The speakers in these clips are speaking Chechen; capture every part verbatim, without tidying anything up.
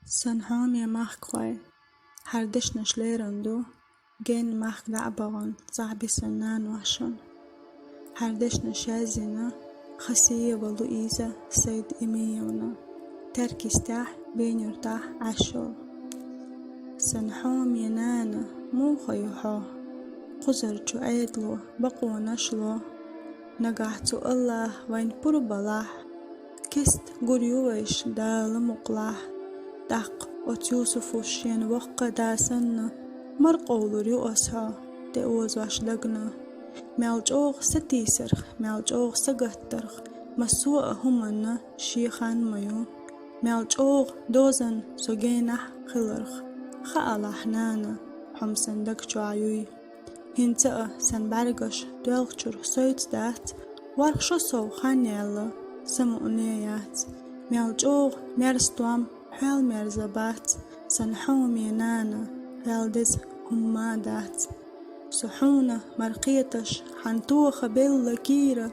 Сан хьоме махкахой, хьара дешнаш леран ду, генна махка дӀа а бахана, цӀахь бисан наношна. Хьара дешнаш язйина Хасиева Луиза Сайд-Эмиевна, Теркйистехь, Бен-Юьртахь Ӏаш йола. Сан хьоме нана, муха ю хьо? Кхузарчу Ӏедало бакъонаш ло. Нагахь цу АллахӀа вайна пурба лахь, кист гур ю вайша Дала мукъалахь. ТӀаккха оцу Юсуфус шена воккха да санна, мара къовлур ю ас хьо, тӀеозош дагна. Мел чӀогӀа сатийсарх, мел чӀогӀа сагаттарх массо а хӀуманна шен хан ма ю. Мел чӀогӀа дозанна со генахь хиларх хаалахь, нана, хьо-м сан даг чохь юй. ХӀинца а сан бӀаьргаш доьлхучуьра соьца дац, ворхӀ шо сов хан яьлла, самукъане яц. Мел чӀогӀа мерза том хьоьл мерза бац, сан хьоме нана, хьоьл деза хӀумма дац. Со хьуна мара кхеташ хьан тоха белла кийра,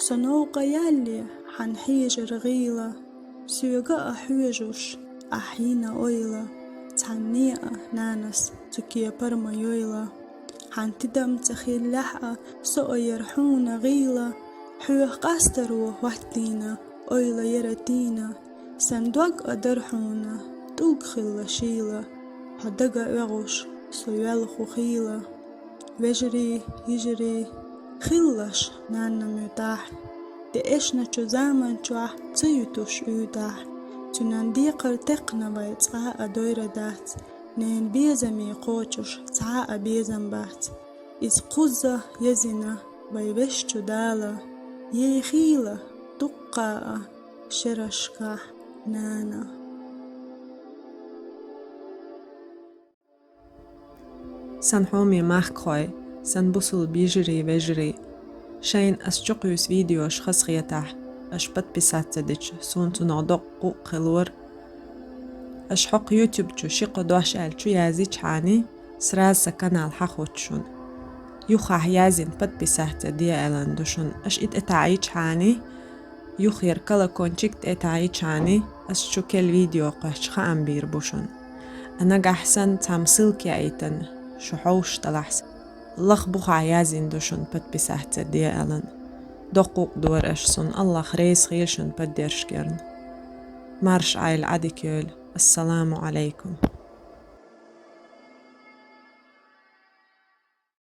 со новкъа ялле хьан хьежар гӀийла. Соьга а хьоьжуш, ахь йина ойла, цхьанне а нанас цу кепара ма йойла. Хьан тидам ца хиллехь а, со а яр хьуна гӀийла, хьоьх къастаро хӀоттийна ойла яра тийна. Сан дог а дара хьуна тӀулг хилла шийла, хьо дага оьгӀуш со йоьлху хийла. Вежарий, йижарий, хилалаш нанна муьтӀахь, де эшначу заман чохь ца юьтуш уьйтӀахь. Цуьнан декхар текхна вай цкъа а дойра дац, ненан безаме кхочуш цхьа а безам бац. Иза кхузза язйина вай везачу Дала, ей хийла дуккха а шерашкахь нана. Сан хьоме махкахой, сан бусалба йижарий, вежарий. Шайна ас чукхуьйсу видеош хазахетахь, аша подписаться дича, суна цунах доккха гӀуллакх хилора. Аша хӀокху YouTube чу ши-кхо дош аьлла чу язйичхьана, сразу сан канал хьахутту шуна. Юххехь язйина подписаться де аьлла ду шуна. Аша и тӀетаӀийчхьана, юххера колокольчик тӀетаӀийчхьана, ас чу керла видео кхоьссича хаам бийр бу шуна. А нагахь санна цхьамма ссылка яийтина, шу хьовсуш делахь, лаха бухахь язйина ду шуна подписаться де аьлла. Доккха гӀуллакх дора аша суна, АллахӀ реза хуьлда шуна поддержка ярна. Марша Ӏойла, Ӏадика йойла. Ассаламу Ӏалайкум.